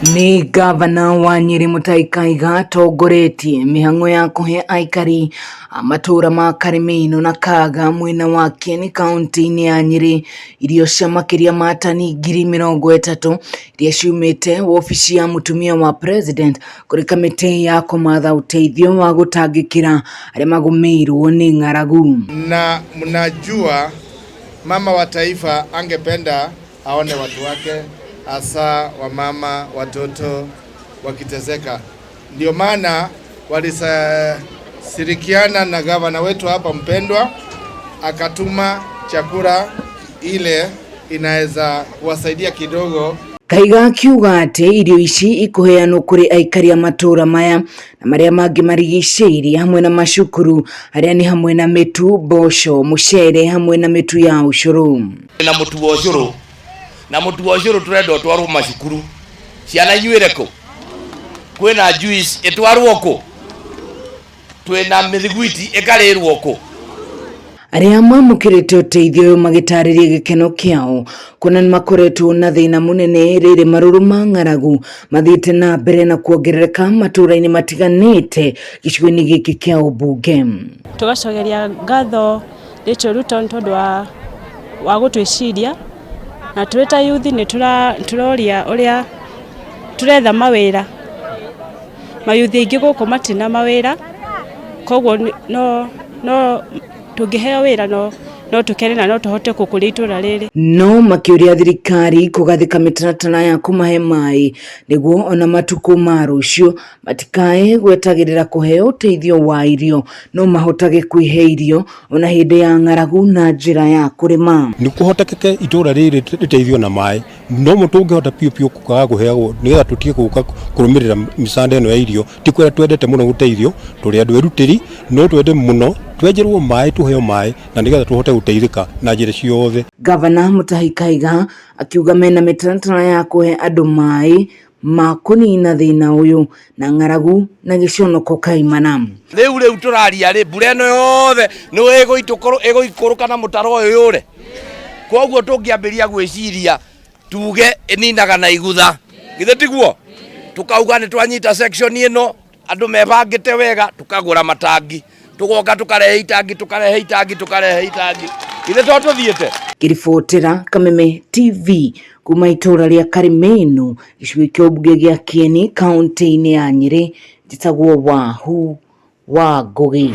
Nĩ ngavana wa Nyĩrĩ Mutahi Kahiga atongoretie mĩhang'o ya kũhe aikari a matũũra ma Karĩmĩinũ na Kaga mwena wa Kieni kaũntĩ-inĩ ya Nyĩrĩ irio cia makĩria ma tani 30,000 iria ciumĩte wobici ya mũtumia wa president kũrĩ kamĩtĩ ya kũmatha ũteithio wa gũtangĩkĩra arĩa magũmĩirwo nĩ ng'aragu. Na mnajua mama wa taifa angependa aone watu wake hasa wamama, watoto wakiteseka. Ndio maana walishirikiana na gavana wetu hapa mpendwa, akatuma chakula ile inaweza kuwasaidia kidogo. Kahiga akiuga atĩ irio ici ikũheanwo kũrĩ aikari a matũũra maya na marĩa mangĩ marigicĩirie hamwe na macukuru arĩa nĩ hamwe na mĩtu, mboco, mũcere hamwe na mĩtu ya ũcũrũ. Na mũtu wa ũcũrũ, na mũtu wa ũcũrũ tũrenda ũtwarwo macukuru, ciana inyuĩre kũ? Kwĩna juice ĩtwarwo kũ? Twĩna mĩthiguiti ĩkarĩrwo kũ? Arĩa mamũkĩrĩte ũteithio ũyũ magĩtarĩria gĩkeno kĩao kuona nĩ makoretwo na thĩna mũnene rĩrĩ marũrũ ma ng'aragu mathiĩte na mbere na kuongerereka matũũra-inĩ matiganĩte gĩcigo-inĩ gĩkĩ kĩa ũmbunge. Tũgacokeria ngatho Rachel Ruto nĩ tondũ wa gũtwĩciria, na tũrĩ ta youth nĩ tũroria ũrĩa tũretha mawĩra, mayuthi aingĩ gũkũ matirĩ na mawĩra, koguo no tũngĩheo wĩra no tũkene na no tũhote gũkũria itũra rĩrĩ. No makĩũria thirikari kũgathĩka mĩtaratara ya kũmahe maĩ nĩguo ona matukũ ma rũciũ matikae gwetagĩrĩra kũheo ũteithio wa irio, no mahotage kwĩhe irio ona hĩndĩ ya ng'aragu na njĩra ya kũrĩma. Nĩ kũhotekeke itũra rĩrĩ rĩteithio na maĩ, no mũtũngĩhota biũ biũ kwaga kũheagwo nĩgetha tũtige gũka kũrũmĩrĩra mĩcanda ĩno ya irio. Ti kwenda twendete mũno gũteithio, tũrĩ andũ erutĩri, no twende mũno twenjerwo maĩ tũheo maĩ na nĩgetha tũhote gũteithĩka na njĩra ciothe. Gavana Mutahi Kahiga akiuga mena mĩtaratara ya kũhe andũ maĩ ma kũnina thĩna ũyũ na ng'aragu na gĩconoko kaimana. Rĩu rĩu tũraria rĩ, mbura ĩno yothe nĩ ĩgũikũrũka na mũtaro ũyũ yũre. Koguo tũngĩambĩrĩria gwĩciria tuge ĩninaga na igutha, githĩ tiguo? Tukauga nĩ twanyita section ĩno, andũ mebangĩte wega, tukagũra matangi, tugoka tukarehe itangi, tukarehe itangi, tukarehe itangi, githĩ to tũthiĩte? Ngĩribotera Kameme TV kuma itũũra rĩa Karĩmĩnũ, gĩcigo kĩa ũmbunge gĩa Kieni, kaũntĩ-inĩ ya Nyĩrĩ, njĩtagwo Wahu wa Ngũgĩ.